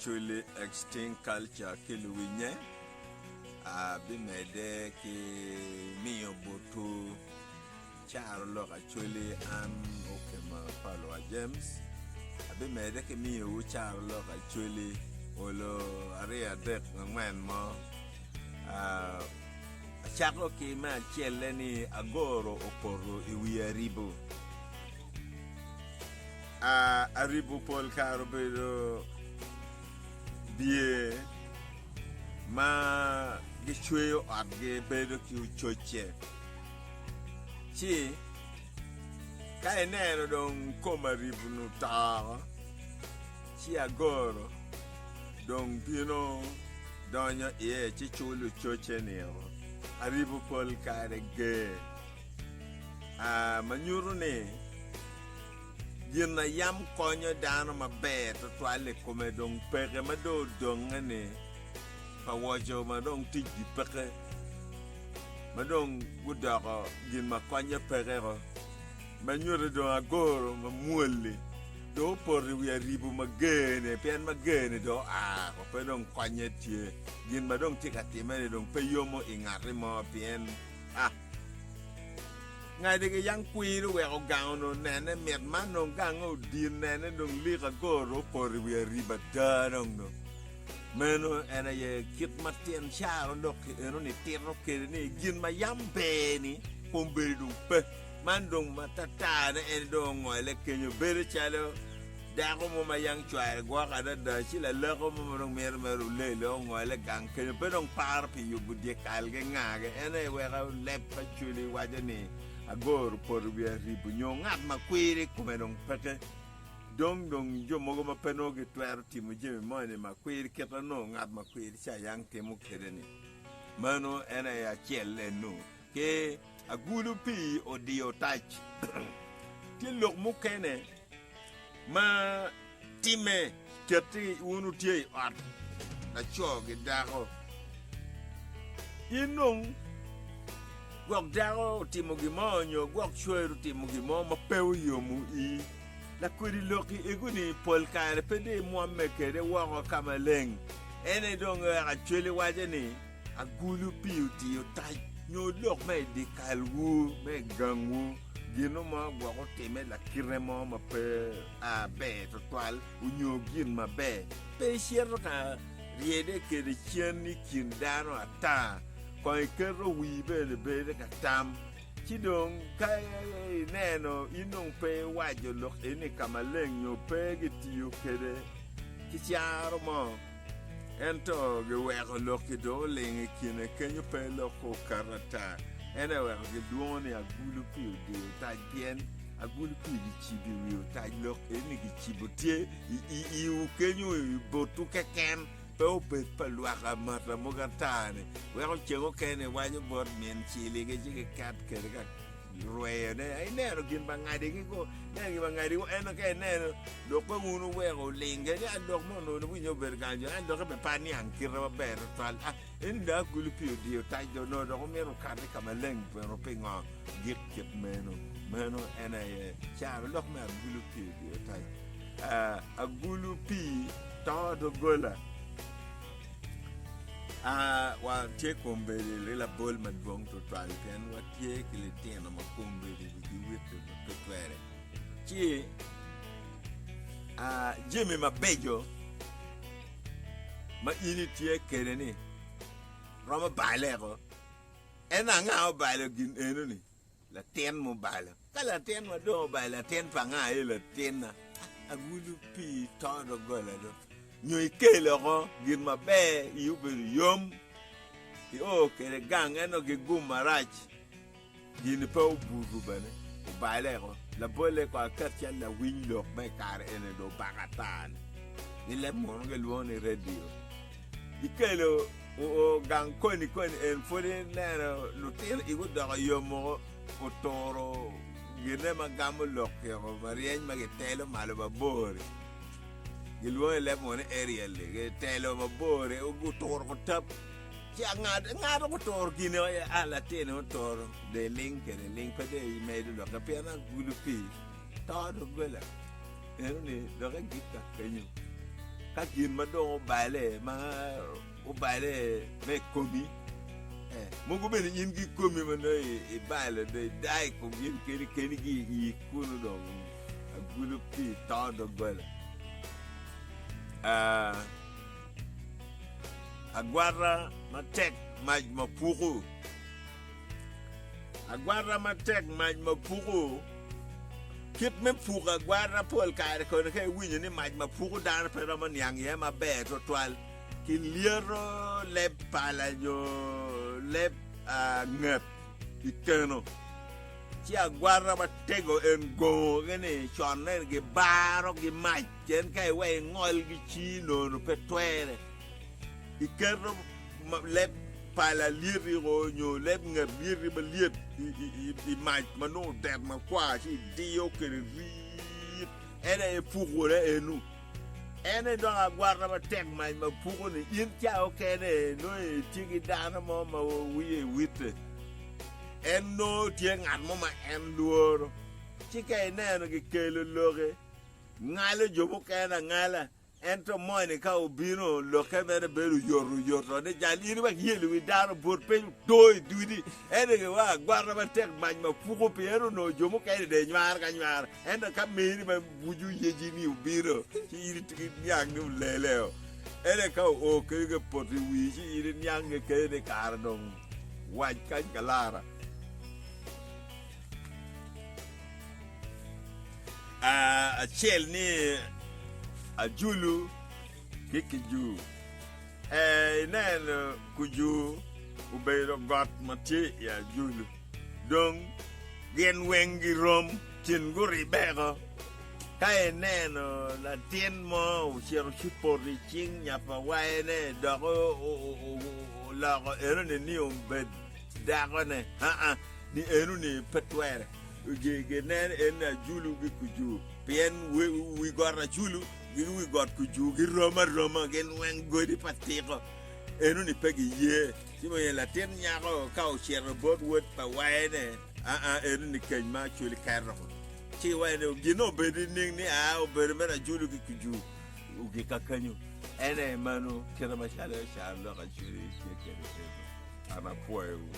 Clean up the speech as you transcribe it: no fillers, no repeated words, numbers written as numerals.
Acholi Extinct Culture ki luwinye, abimedde ki miyo botwu caro lok Acholi an Okema Paulo wa James. Abimedde ki miyowu caro lok Acholi olo aryo adek angwen mo. Acako ki me acelle ni agoro opoto i wi aribo. Aribo pol kare obedo bye ma gicweyo otgi bedo ki ococce. Ci ka ineno dong kom aribo-nu oto, ci agoro dong bino donyo iye ci culo cocce-ni. Aribo pol kare ger. Ma nyuto ni gin ma yam konyo dano maber twatwal i kome dong peke ma dong odonge-ni pa woco ma dong ticgi peke ma dong gudoko gin ma konye peke-ko ma nyuto dong agoro ma mwol-li dong opoto i wi aribo mager-ni pien mager-ni dong oa ko pe dong konye tye gin ma dong tye ka timme-ni dong pe yomo i ngati mo pien a Ngadigi yang kwir oweko gang onongo nene mit man dong gange odin nene dong lik agoro opoto i wi ariba ada dong dong. Meno en aye kit ma tyen caro lok-ki eno-ni tito kwede ni gin ma yam ber-ni kombeddi dong pe. Man dong matatarne en dong ongole kenyo bedo calo Dako mo ma yang cware gwoko adada ci lalako mo ma dong mito mere olele ongole gang kenyo pe dong paro pi yubo dyekal ki ngage. En aye weko leb pa Acholi waco ni agoro poto wiye aribo nyo ngat ma kwiri kome dong peke. Dong dong jo mogo ma pe nongo gitwero timo jami moni ma kwiri kit ma nongo ngat ma kwiri ca yang timo kwede ni. Meno en aye acel eno. Ki agulu pii odiyo tac. Tye lok mukene ma timme keti wun wutye i ot laco ki dako. In dong gwok dako otimo gin mo nyo gwok cwari otimo gin mo ma pe oyomo ii. Lakodi lok-ki ego-ni pol kare pe dong imwomme kwede woko ka maleng. En aye dong weko Acholi waco ni, Agulu pii otiyo tac nyo lok me i dyekalwu me i gangwu, gino mo gwok otime lakite mo ma pe ber twatwal onyo gin maber, pe icito ka ryede kede cen i kin dano ata, kong iketo wii bene bedo ka tam, ci dong ka ineno in dong pe iwaco lok eni ka maleng nyo pe gitiyo kede ki caro mo. Ento giweko lok-ki dong oling i kine kenyo pe lok okato ata. En aye oweko gilwongo ni agulu pi odiyo otac pien agulu pi gicibo i wi otac. Lok eni gicibo tye i iwu kenyo i botwu keken pe obed pa lwak amata mogo ata-ni weko ceng okene iwaco bot min ciligi ci giket kwede ka Rweyone, ineno gin ma ngadigi ko, ineno gin ma ngadigi ko, ento ka ineno lokke wun wuweko oling kadi a lok mo onongo winyo obedo gang jo, ento lokke bene pe aniang kite maber twatwal. Ah, eni dong agulu pii odiyo tac dong onongo dok wumito wukati ka maleng bene pingo gik kit meno. Meno en aye caro lok me agulu pii odiyo tac. Ah, agulu pii to doggola. Watye kombeddi ki labol madwong tutwal pien watye ki litino ma kombeddi wigi witte ma pe twere. Ci jami mabeco ma in itye kwede-ni romo bale ko. En anga obalo gin eno-ni? Latin mubalo. Ka latin ma dong obalo latin pa nga aye latinna? Agulu pii to doggola do. Nyo ikelo oko gin maber iyi obedo yom, io kwede gang ento gigum marac, gin-ni pe obuto bene, obale oko. Labolle kong aket cal lawiny lok ma i kare eni dong obako ata-ni, i leb munu gilwongo ni redio. Ikelo oo gang koni koni en pwod ineno lutino igi odoko yom moko oturo gine ma gamo lok kiko ma ryeny ma gitelo malo mabor-ri gilwongo i leb munu ni aerial-li gitelo mabor-ri guturo kutap ci angat angat guturo gini a latin-ni oturo dong iling kede ling pe dong imedo lokke pien agulu pii to doggola eno ni dok igik ka kenyo. Ka gin ma dong obale ma obale me komi, eh, mogo bene in ki komi ma nongo ibalo dong ida i kom in keni keni ki i ii kunu dong agulu pii to doggola. Ah, agwata matek mac ma puku. Agwata matek mac ma puku. Kit me puko agwata pol kare kono ka iwinyo ni mac ma puku dano pe romo niang iye maber twatwal. Ki lyeto leb pala nyo leb nget i keno ci agwata matego en gongo gi ni con nen gibaro gi mac pien ka iweko ingol gi cii nono pe twere. Iketo leb pala lyeti-ko nyo leb nget lyeti malyet i mac ma nongo odet makwar ci idiyo kwede riit, en aye pukone enu. En aye dok agwata matek mac ma puko-ni. In ca okene nongo itye ki dano mo ma wiye witte, en nongo tye ngat mo ma en lworo, ci ka ineno kikelo loke, ngalo jo mukene angala. Ento moni ka obino, lokke mere bedo oyotoyoto ni, Jal in iwek yelo wi dano, but piny oto i dudi. Ento i wa agwata matek mac ma puko pien onongo jo mukene dong inywaro ki anywara. Ento ka meri ma bucu yeci-ni obino, ci in itye ki niang ni oleleo. Ento ka oo kenyo ka poto i wii, ci in iniang kekeni ni kare dong wac kany kalara. Acel ni Ajulu ki Kijur. Ineno Kujur obedo got ma tye i Ajulu. Dong gin weng girom, kin guribeko. Ka ineno latin mo ocito ci poto i cing nya pa wayene dok oloko enoni ni obed dakone, aa, ni enoni pe twere. Gineno en ni Ajulu ki Kujur, pien wi got Ajulu ki wi got Kujur girom aroma, gin weng godi pa tiko. Enoni pe giye. Ci omiyo latin nyako ka ocito bot wod pa wayene, aa, enoni keny ma Acholi keto. Ci giwaco ni gin obedo nining ni aa obedo mere Ajulu ki Kujur ogik ka kenyo. En aye mano kite macalo carolok Acholi tye kwede eno. An apwoyowu.